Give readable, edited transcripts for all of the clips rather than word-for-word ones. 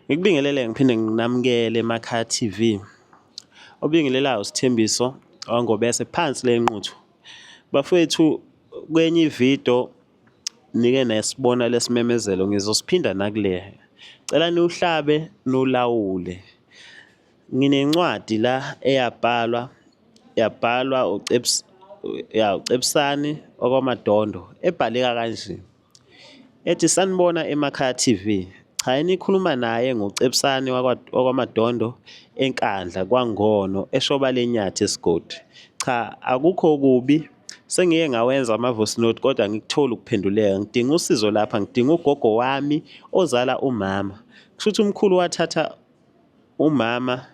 Ngikubingelele ngiphinde nginamukele Emakhaya TV. Obingelelayo Sithembiso waNgobese phansi le Nquthu. Bafowethu kwenye ividiyo nike nesibona lesimemezelo ngizosiphinda nakule. Cela niwuhlabe niwulawule. Nginencwadi la eyabhalwa yabhalwa uCebs ya uCebisani wakwaMadondo ebhaleka kanje. Ethi sanibona Emakhaya TV. Cha enikhuluma naye nguCebisani wakwaMadondo eNkandla kwaNgono eShoba leNyathi eSigodi. Cha akukho kubi sengike ngawenza ama-voice note kodwa angikutholi ukuphenduleka. Ngidinga usizo lapha, ngidinga ugogo wami ozala umama. Kusho ukuthi umkhulu wathatha umama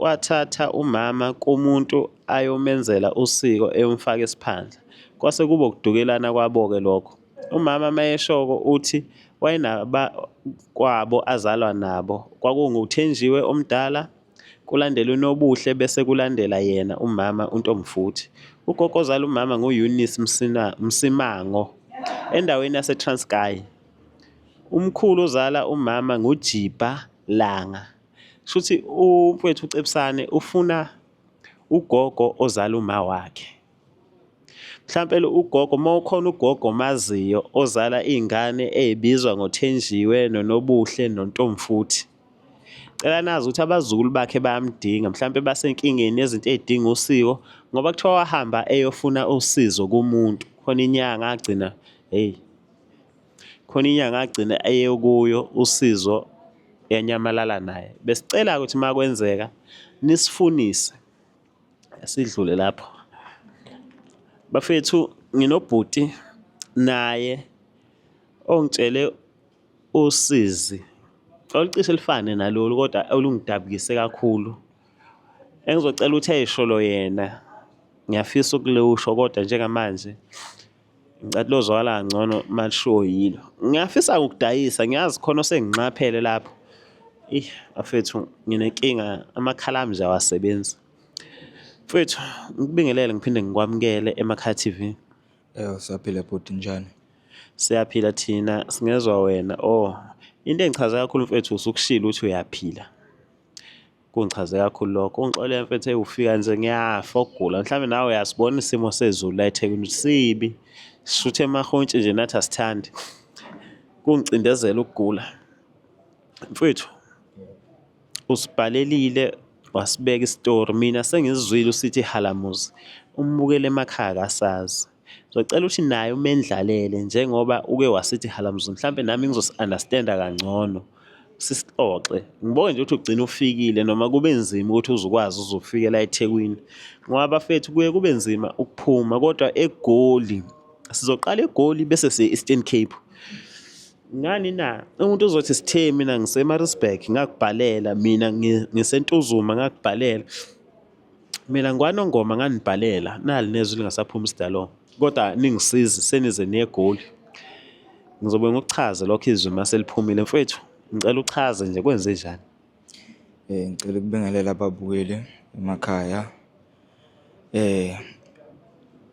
wathatha umama kumuntu ayomenzela usiko eyomfaka esiphandla. Kwase kuba ukudukelana kwabo-ke lokho. Umama mayeshoko uthi wayenabakwabo azalwa nabo. KwakunguThenjiwe omdala, kulandela uNobuhle bese kulandela yena umama uNtomfuthi. Ugogo ozala umama ngu-Eunice Msimango endaweni yaseTranskei. Umkhulu ozala umama nguJibha Langa. Shuthi umfowethu uCebisane ufuna ugogo ozala uma wakhe. Mhlampe ugogo uma ukhona ugogo omaziyo ozala iy'ngane ey'bizwa ngoThenjiwe noNobuhle noNtomfuthi. Cela nazi ukuthi abazukulu bakhe bayamdinga mhlampe basenkingeni yezinto ey'dinga usiko ngoba kuthiwa wahamba eyofuna usizo kumuntu khona inyanga agcina hheyi. Khona inyanga agcina eye kuyo usizo yanyamalala naye. Besicela ukuthi uma kwenzeka nisifunise sidlule lapho. Bafethu nginobhuti naye ongitshele usizi olucishe lufane nalolu kodwa olungidabukise kakhulu. Engizocela ukuthi ayisholo yena ngiyafisa ukulusho kodwa njengamanje Ngicela lozwakala kangcono malishiwo yilo. Ngiyafisa ukudayisa ngiyazi khona osenginxaphele lapho. Ih bafethu nginenkinga amakhala ami nje awasebenzi. Mfethu ngikubingelele ngiphinde ngikwamukele Emakhaya TV. Ewu siyaphila bhuti njani? Siyaphila thina singezwa wena. Oh into engichaza kakhulu mfethu usukushilo ukuthi uyaphila. Kungichaze kakhulu lokho. Ungixolele mfethu eyi ufika nje ngiyafa ukugula. Mhlawumbe nawe uyasibona isimo sezulu la eThekwini sibi. Sishuthe emahontshi nje nathi asithandi. Kungicindezela ukugula. Mfethu usibhalelile wasibeka isitori mina sengizizwile usithi halamuzi umbukele emakhaya akasazi. Ngizocela ukuthi naye umendlalele njengoba uke wasithi halamzu mhlampe nami ngizosi-understand-a kangcono sisixoxe. Ngibonge nje ukuthi ugcine ufikile noma kube nzima ukuthi uze ukwazi uze ufike la eThekwini ngoba bafethu kuye kube nzima ukuphuma kodwa eGoli sizoqala eGoli bese siye Eastern Cape. Ngani na? Umuntu uzothi sithe mina ngiseMaritzburg ngakubhalela mina ngiseNtuzuma ngakubhalela. Mina ngikwaNongoma nganibhalela nali nezwi lingasaphumi sidalo kodwa ningisizi senize niye eGoli. Ngizobe ngikuchaze lokho izwi uma seliphumile mfowethu ngicela uchaze nje kwenze njani. Ngicela ukubingelela ababukeli emakhaya.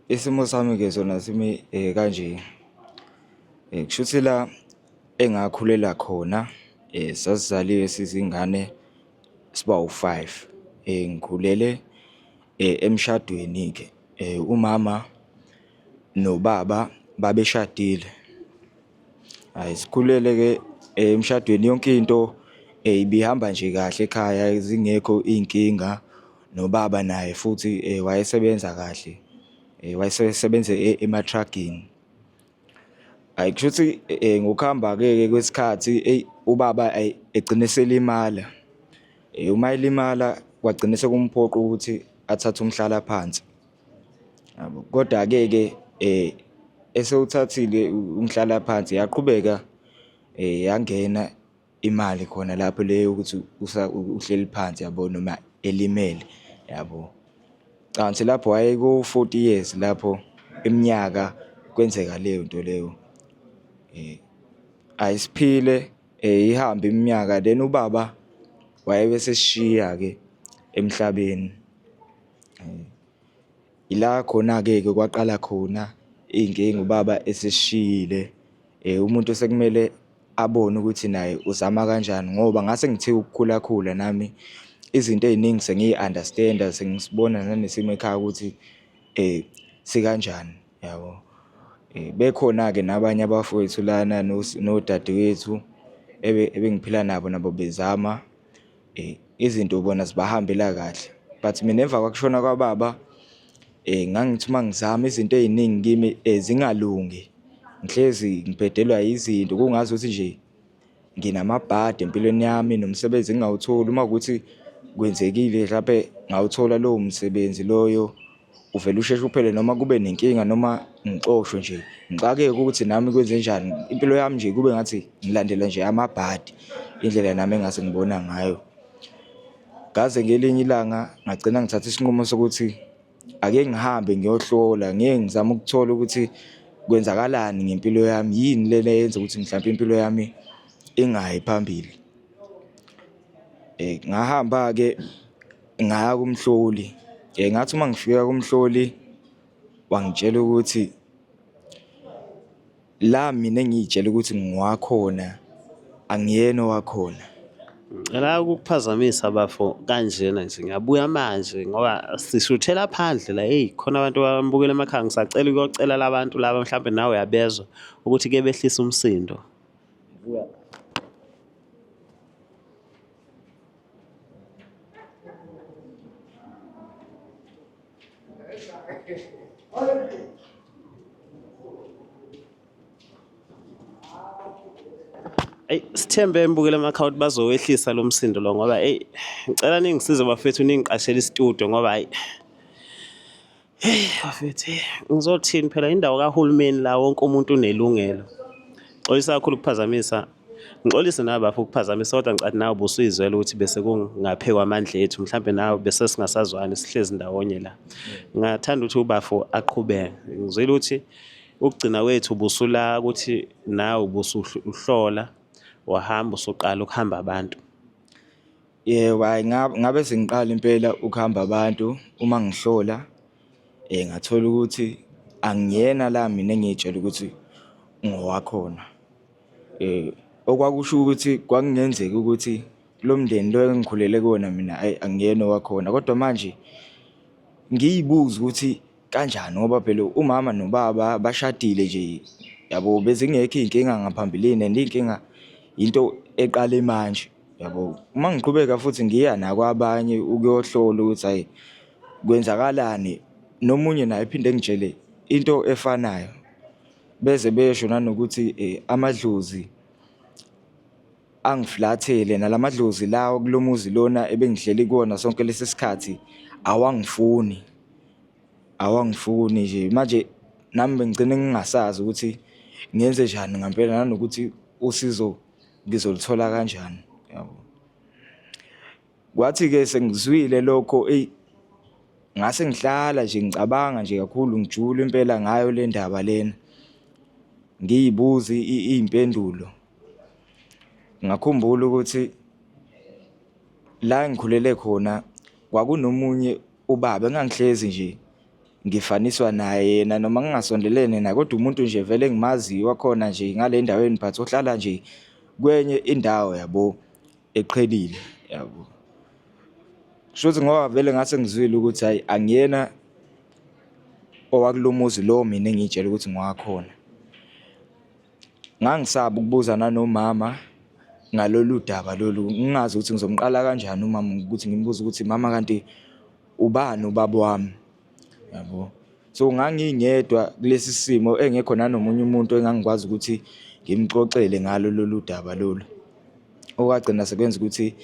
Isimo sami-ke sona simi kanje. Kushuthi la engakhulela khona sasizaliwe sizingane siba u-five. Ngikhulele emshadweni-ke umama nobaba babeshadile. Hhayi sikhulele-ke emshadweni yonke into ibihamba nje kahle ekhaya zingekho iy'nkinga, nobaba naye futhi wayesebenza kahle, wayesebenza emathragini. Hhayi kushuthi ngokuhamba-ke ke kwesikhathi eyi ubaba ayi egcine eselimala. Uma elimala kwagcina sekumphoqa ukuthi athathe umhlalaphansi yabo. Koda-ke ke esewuthathile umhlalaphansi yaqhubeka yangena imali khona lapho le yokuthi uhleli phansi yabo noma elimele yabo. Kanti lapho wayeko-forty years lapho iminyaka kwenzeka leyo nto leyo. Ayisiphile ihambe iminyaka then ubaba wayebe esesishiya-ke emhlabeni. Ila khona-ke ke kwaqala khona iy'nkinga ubaba esesishiyile umuntu sekumele. abone ukuthi naye uzama kanjani ngoba ngase ngithe ukukhula khula nami izinto ey'ningi sengiyi-understand-a sengisibona nanesimo ekhaya ukuthi sikanjani yabo. Bekhona-ke nabanye abafowethu lana nodadewethu ebengiphila nabo nabo bezama izinto bona zibahambela kahle but mina emva kwakushona kwababa ngangithi uma ngizama izinto ey'ningi kimi zingalungi. Ngihlezi ngibhedelwa izinto kungazuthi nje nginamabhadi empilweni yami nomsebenzi ngingawutholi uma kuwukuthi kwenzekile hlampe ngawuthola lowo msebenzi loyo uvele usheshe uphele noma kube nenkinga noma ngixoshwe nje ngixakeke ukuthi nami kwenzenjani impilo yami nje kube ngathi ngilandela nje amabhadi indlela nami engase ngibona ngayo. Ngaze ngelinye ilanga ngagcina ngithatha isinqumo sokuthi ake ngihambe ngiyohlola ngeke ngizame ukuthola ukuthi kwenzakalani ngempilo yami yini lena eyenza ukuthi mhlawumpe impilo yami ingayi phambili. Ngahamba-ke ngaya kumhloli, ngathi uma ngifika kumhloli wangitshela ukuthi La mina engiy'tshela ukuthi ngiwakhona angiyena owakhona. Ngicela ukukuphazamisa bafo kanjena nje ngiyabuya manje ngoba sishuthela phandle la eyi khona abantu abambukela emakhaya ngisacela ukuyocela labantu laba mhlawumbe nawe uyabezwa ukuthi ke behlise umsindo. Eyi sithembe embukela emakhaya ukuthi bazowehlisa lo msindo lo ngoba eyi ngicela ningisize bafethu ningiqashele isitudiyo ngoba hayi heyi bafethu ngizothini phela indawo kahulumeni la wonke umuntu unelungelo. Xolisa kakhulu ukuphazamisa. Ngixolise nawe bafo ukuphazamisa kodwa ngicathi nawe ubusuyizwela ukuthi bese kungaphe kwamandla ethu mhlampe nawe bese singasazwani sihlezi ndawonye la. Ngingathanda ukuthi ubafo aqhubeke. Ngizwile ukuthi ukugcina kwethu ubusula ukuthi nawe ubusuhlola wahamba usuqala ukuhamba abantu. Yebo, hhayi ngabe sengiqala impela ukuhamba abantu uma ngihlola ngathola ukuthi angiyena la mina engiy'tshela ukuthi ngowakhona. Okwakusho ukuthi kwakungenzeka ukuthi lo mndeni lo engikhulele kuwona mina hhayi angiyena owakhona, kodwa manje ngiy'buze ukuthi kanjani ngoba phela umama nobaba bashadile nje yabo, bezingekho iy'nkinga ngaphambilini and iy'nkinga into eqale manje yabo. Uma ngiqhubeka futhi ngiya nakwabanye ukuyohlola ukuthi hhayi kwenzakalani, nomunye naye ephinde engitshele into efanayo. Beze besho nanokuthi amadlozi angiflathele nalamadlozi lawa kulo muzi lona ebengihleli kuwona sonke lesi sikhathi awangifuni, awangifuni nje. Manje nami bengigcine ngingasazi ukuthi ngenze njani ngampela nanokuthi usizo ngizoluthola kanjani yabo. Kwathi-ke sengizwile lokho eyi ngase ngihlala nje ngicabanga nje kakhulu ngijule impela ngayo le ndaba lena, ngiyibuze iy'mpendulo. Ngakhumbula ukuthi la engikhulele khona kwakunomunye ubaba engangihlezi nje ngifaniswa naye yena noma ngingasondelene naye kodwa umuntu nje vele engimaziyo wakhona nje ngale ndaweni but ohlala nje kwenye indawo yabo. Eqhelile yabo. Kushuthi ngoba vele ngase ngizwile ukuthi hhayi angiyena owakulo muzi lo mina engiy'tshela ukuthi ngowakhona. Ngangisaba ukubuza nanomama ngalolu daba lolu, ngingazi ukuthi ngizomqala kanjani umama ukuthi ngimbuze ukuthi mama kanti ubani ubaba wami, yabo. So ngangingedwa kulesi simo engekho nanomunye umuntu engangikwazi ukuthi ngimxoxele ngalo lolu daba lolu. Okwagcina sekwenza ukuthi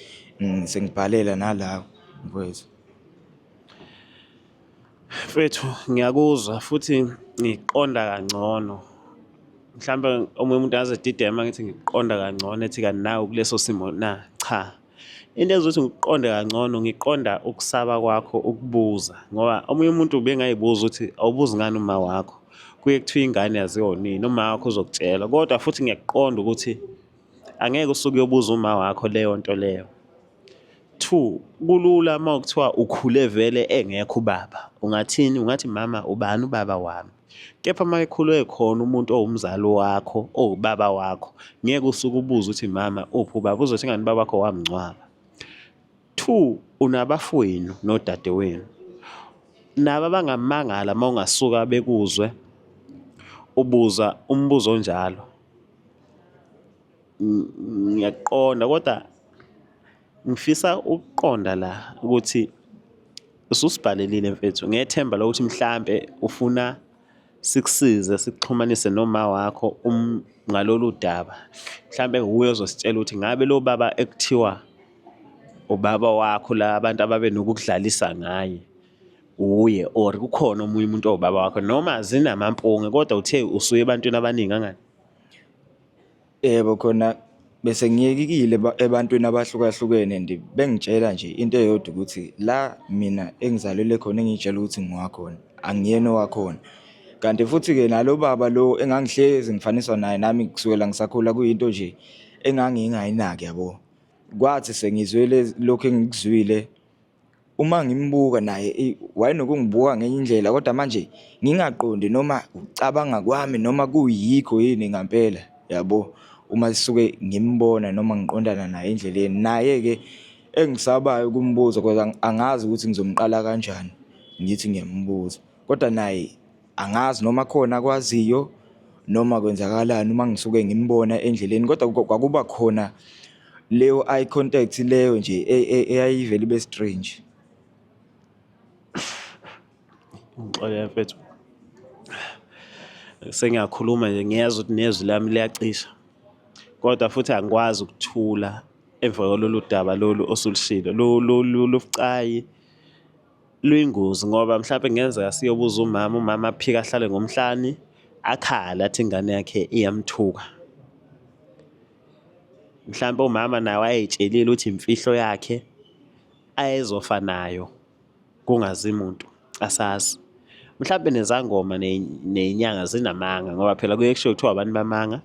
sengibhalela nala mfowethu. Mfethu ngiyakuzwa futhi ngiqonda kangcono. Mhlampe omunye umuntu angaze edideke uma ngithi ngiqonda kangcono ethi kanti nawe kuleso simo na? Cha. Into enza ukuthi ngiqonde kangcono ngiqonda ukusaba kwakho ukubuza ngoba omunye umuntu ubengayibuza ukuthi awubuzi ngani uma wakho. Kuye kuthiwe ingane yaziwa unina, uma wakho uzokutshela kodwa futhi ngiyakuqonda ukuthi angeke usuke uyobuza uma wakho leyo nto leyo. Two, kulula uma kuthiwa ukhule vele engekho ubaba. Ungathini? Ungathi mama ubani ubaba wami? Kepha uma ekhulwe khona umuntu owumzali wakho, owubaba wakho, ngeke usuke ubuze ukuthi mama uphi ubaba, uzothi ingani ubaba wakho wamngcwaba. Two, unabafowenu nodadewenu. Nabo abangamangala uma ungasuka bekuzwe ubuza umbuzo onjalo. Ngiyakuqonda kodwa ngifisa ukuqonda la ukuthi ususibhalelile mfethu ngethemba lokuthi mhlampe ufuna sikusize sikuxhumanise noma wakho um ngalolu daba. Mhlampe wuye ozositshela ukuthi ngabe lo baba ekuthiwa ubaba wakho la abantu ababe nokukudlalisa ngaye wuye or kukhona omunye umuntu owubaba wakho noma zinamampunge kodwa uthe usuye ebantwini abaningi angani? Yebo khona bese ngiyekile ebantwini abahlukahlukene and bengitshela nje into eyodwa ukuthi la mina engizalelwe khona engiy'tshela ukuthi ngiwakhona angiyena owakhona. Kanti futhi-ke nalo baba lo engangihlezi ngifaniswa naye nami kusukela ngisakhula kuyinto nje engangingayinaki yabo. Kwathi sengizwe lokhu engikuzwile uma ngimbuka naye wayenokungibuka ngenye indlela kodwa manje ngingaqondi noma ukucabanga kwami noma kuyikho yini ngampela yabo. Uma sisuke ngimbona noma ngiqondana naye endleleni naye-ke engisabayo ukumbuza cause angazi ukuthi ngizomqala kanjani ngithi ngiyambuza kodwa naye angazi noma khona akwaziyo noma kwenzakalani uma ngisuke ngimbona endleleni kodwa kwakuba khona leyo eye contact leyo nje eyayivele ibe strange. Ngixolele mfethu. Sengiyakhuluma nje ngiyezwa ukuthi nezwi lami liyacisha. Kodwa futhi angikwazi ukuthula emva kwalolu daba lolu osulushilo lubucayi. Luyingozi ngoba mhlampe kungenzeka siyobuza umama, umama aphike ahlale ngomhlane, akhale athi ingane yakhe iyamthuka. Mhlampe umama naye wayey'tshelile ukuthi imfihlo yakhe ayezofa nayo kungazi muntu, asazi. Mhlampe nezangoma ney'nyanga zinamanga ngoba phela kuye kushiwo kuthiwa abantu bamanga,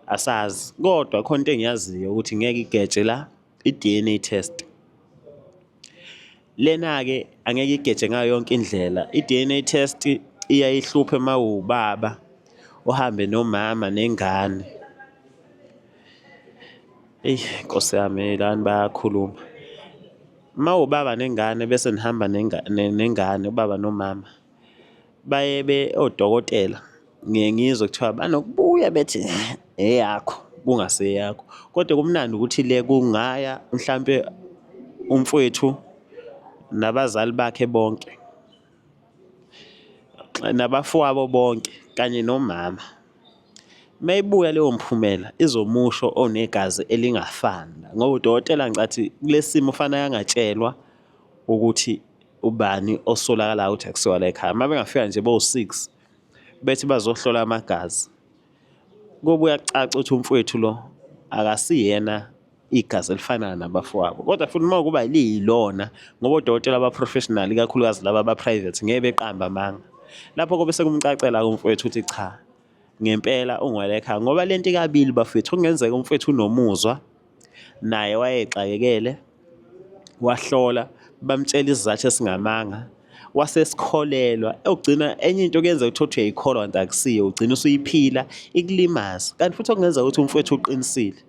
asazi. Kodwa khona into engiyaziyo ukuthi ngeke igeje la i-D_N_A test. Lena-ke angeke igeje ngayo yonke indlela. I-D_N_A test iyaye ihluphe uma uwubaba uhambe nomama nengane. Eyi Nkosi yami lana bayakhuluma. Uma uwubaba nengane bese nihamba nengane ubaba nomama. Baye be odokotela ngiye ngizwe kuthiwa banokubuya bethi eyakho kungaseyakho. Kodwa kumnandi ukuthi le kungaya mhlampe umfowethu nabazali bakhe bonke nabafowabo bonke kanye nomama. Mayibuya leyo mphumela izomusho onegazi elingafani ngoba udokotela ngicathi kulesi simo fanele angatshelwa ukuthi ubani osolakalayo ukuthi akusiwa la ekhaya. Uma bengafika nje bowu-six bethi bazohlola amagazi, kobuya kucace ukuthi umfowethu lo akasiyena igazi elifanayo nabafowabo. Kodwa futhi uma kuba liyilona ngoba odokotela aba-professional ikakhulukazi laba aba-private ngeke beqambe amanga. Lapho kobe sekumcacela-ke umfowethu ukuthi cha ngempela ungwele ekhaya ngoba le nto ikabili bafethu, kungenzeka umfowethu unomuzwa naye wayexakekele wahlola bamtshela isizathu esingamanga wasesikholelwa ogcina enye into kuyenzeka ukuthi uthi uyayikholwa kanti akusiyo ugcina usuyiphila ikulimaza kanti futhi okungenzeka ukuthi umfowethu uqinisile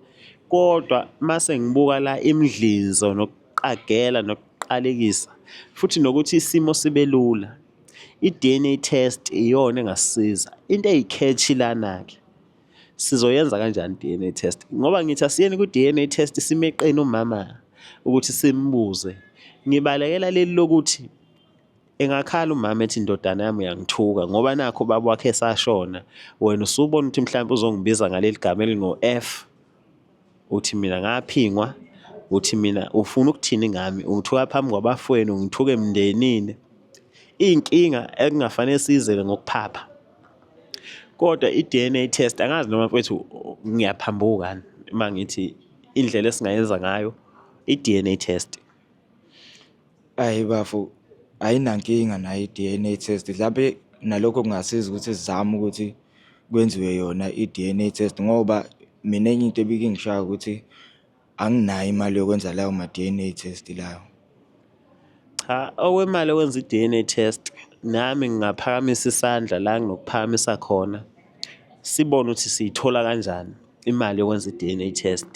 kodwa mase ngibuka la imidlinzo nokuqagela nokuqalekisa futhi nokuthi isimo sibe lula i-D_N_A test iyona engasisiza into eyi-catch lana-ke Sizoyenza kanjani i-D_N_A test? Ngoba ngithi asiyeni kwi-D_N_A test simeqeni umama ukuthi simbuze. Ngibalekela leli lokuthi engakhala umama ethi ndodana yami uyangithuka ngoba nakho ubaba wakhe esashona, wena usubona ukuthi mhlampe uzongibiza ngaleli gama elingo-F, uthi mina ngaphingwa, uthi mina ufuna ukuthini ngami, ungithuka phambi kwabafowenu, ungithuka emndenini. Iy'nkinga ekungafanele siyizele ngokuphapha. Kodwa i-D_N_A test angazi noma mfethu ngiyaphambuka yini uma ngithi indlela esingayenza ngayo i-D_N_A test. Ayi bafo, ayinankinga nayo i-D_N_A test mhlampe nalokho kungasiza ukuthi sizame ukuthi kwenziwe yona i-D_N_A test ngoba mina enye into ebike ingishaya ukuthi anginayo imali yokwenza lawo ma-D_N_A test lawo. Cha, okwemali yokwenza i-D_N_A test nami ngingaphakamisa isandla la nginokuphakamisa khona, sibone ukuthi siyithola kanjani imali yokwenza i-D_N_A test.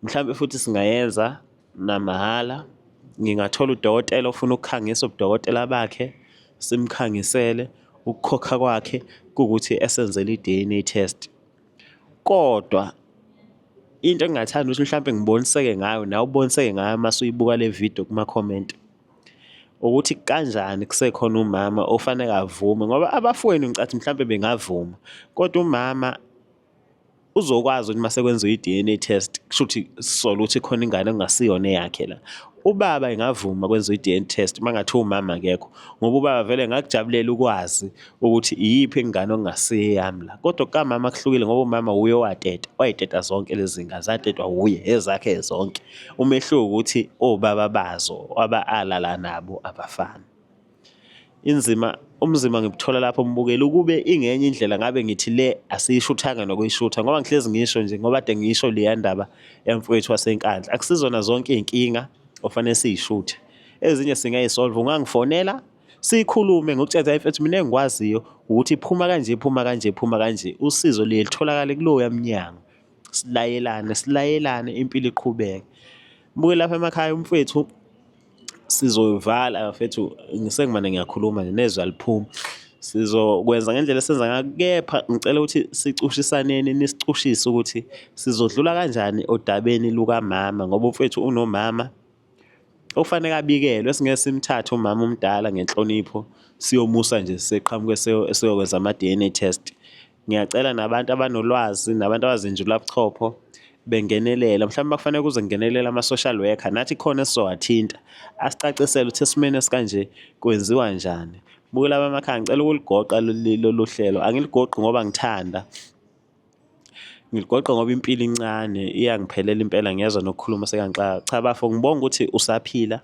Mhlampe futhi singayenza namahhala, ngingathola udokotela ofuna ukukhangisa ubudokotela bakhe, simkhangisele, ukukhokha kwakhe kuwukuthi esenzele i-D_N_A test. Kodwa into engingathanda ukuthi mhlampe ngiboniseke ngayo nawe uboniseke ngayo uma usuyibuka le video kuma-comment, ukuthi kanjani kusekhona umama ofanele avume ngoba abafowenu ngicathi mhlampe bengavuma, kodwa umama uzokwazi ukuthi uma sekwenziwa i-D_N_A test kusho ukuthi sisola ukuthi khona ingane okungasiyona eyakhe la. Ubaba engavuma kwenziwe i-D_N_A test uma kungathiwa umama akekho ngoba ubaba vele engakujabulela ukwazi ukuthi iyiphi ingane okungasiyo eyami la. Kodwa kukamama kuhlukile ngoba umama wuye owateta, wayiteta zonke lezi zingane zatetwa wuye ezakhe zonke. Umehluko ukuthi obaba bazo alala nabo abafani. Inzima umzimba ngibuthola lapho mbukeli ukube ingenye indlela ngabe ngithi le asiyishuthanga nokuyishutha ngoba ngihlezi ngisho nje ngoba kade ngisho leya ndaba yamfowethu waseNkandla. Akusizona zonke iy'nkinga ofanele siy'shuthe, ezinye singayisolve. Ungangifonela sikhulume ngikutshele hhayi mfethu mina engikwaziyo ukuthi iphuma kanje iphuma kanje iphuma kanje, usizo liye litholakale kuloya mnyango. Silayelane silayelane impilo iqhubeke. Buke lapha emakhaya umfwethu sizoyivala bafethu, sengimane ngiyakhuluma nje nezwi aliphumi. Sizokwenza ngendlela esenza ngayo, kepha ngicela ukuthi sicushisaneni nisicushise ukuthi sizodlula kanjani odabeni lukamama ngoba umfwethu unomama okufanele abikelwe, esingeke simthathe umama omdala ngenhlonipho siyomusa nje seqhamuke seyokwenza ama-D_N_A test. Ngiyacela nabantu abanolwazi nabantu abazinjulabuchopho bengenelela, mhlawumbe kufanele kuze kungenelele ama-social worker, nathi khona esizowathinta asicacisele ukuthi esimeni esikanje kwenziwa njani. Buke laba emakhaya, ngicela ukuligoqa lolu hlelo, angiligoqi ngoba ngithanda, ngiligoqa ngoba impilo incane iyangiphelela impela ngiyezwa nokukhuluma sekuyangixaka. Cha bafo, ngibonga ukuthi usaphila.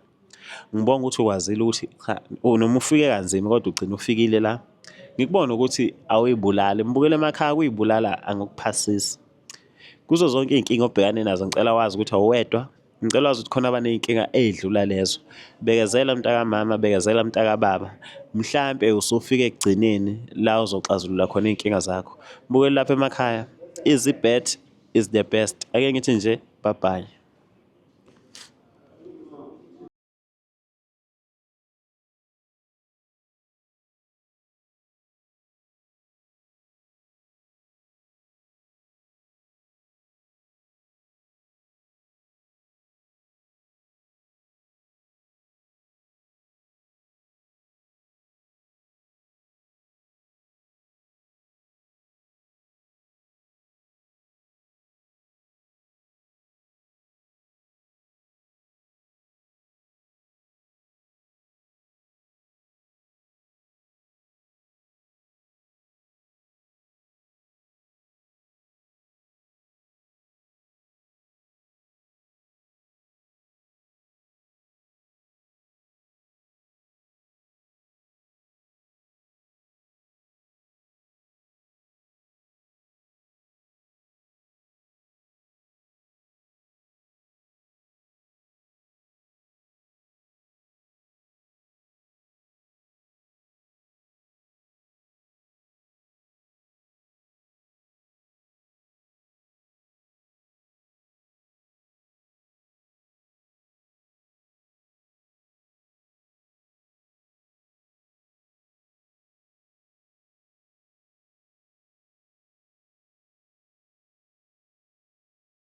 Ngibonga ukuthi ukwazile ukuthi cha noma ufike kanzima kodwa ugcine ufikile la. Ngikubone ukuthi awuyibulali, mbukele emakhaya kuyibulala angikuphasisi. Kuzo zonke iy'nkinga obhekane nazo ngicela wazi ukuthi awuwedwa, ngicela wazi ukuthi khona abaney'nkinga ey'dlula lezo. Bekezela mntakamama, bekezela mntakababa, mhlampe usufika ekugcineni la uzoxazulula khona iy'nkinga zakho. Mbukeli lapha emakhaya, Easy Bet is the best. Ake ngithi nje bye bye.